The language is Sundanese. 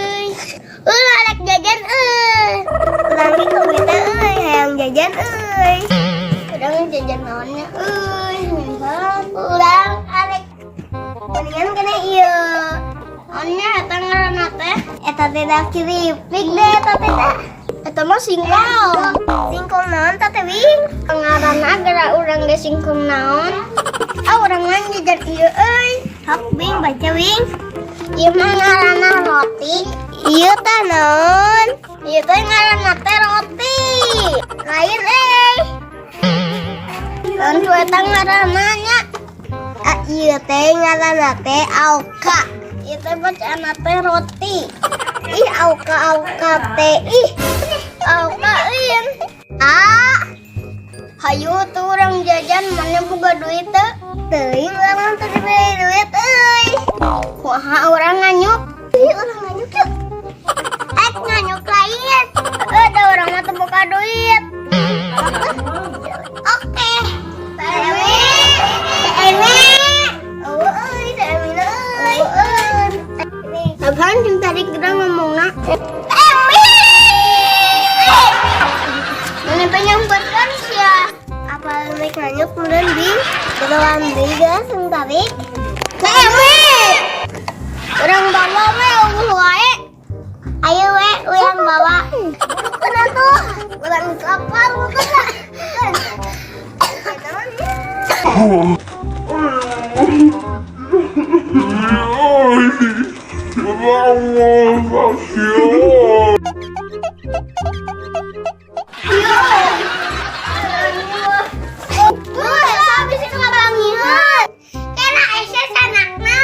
Euy. Ulah rek jajan euy. Urang ge kumaha euy, hayang jajan euy. Urang jajan naonnya euy, minisan. Urang arek mendingan kena ieu. Naonnya eta ngaranna teh? Eta teh da keripik deh eta teh da. Eta mah singkong. Singkong naon teh, Wing? Ngaranna geura urang ge singkong naon. Ah, urang mah jajan ieu euy. Hok, Wing, baca, Wing. Ieu mah ngaranna roti. Ieu teh naon? Ieu teh ngaranna teh roti. Lain eh. Naon tuh eta ngaranna nya? Ah, ieu teh ngaranna teh auka. Ieu teh bacaanna teh roti. Ih, auka auka teh. Ih, auka euy. Ah, hayu tuh urang jajan, mana boga duit teh? Teuing, urang mah teu diberi duit euy. Kumaha urang nganyuk? Ih, urang nganyuk yuk. Eh, nganyuk lain. Eh, da urang mah teu boga duit. Oke. Teh Emi. Teh Emi. Oh, euy, Teh Emi euy. Apaan jeung tadi kita ngomongna? Teh Emi. Mana teh nyamperkan sia? Apa rek nganyuk kemudian bing? Keluan deui geus sing tarik. Teh Emi. Urang bawa we euweuh wae. Ayo we, urang bawa. Bukan tuh. Urang kapal bukan. Tuh, habis itu ngabangihan. Kena Aisyah sanakna.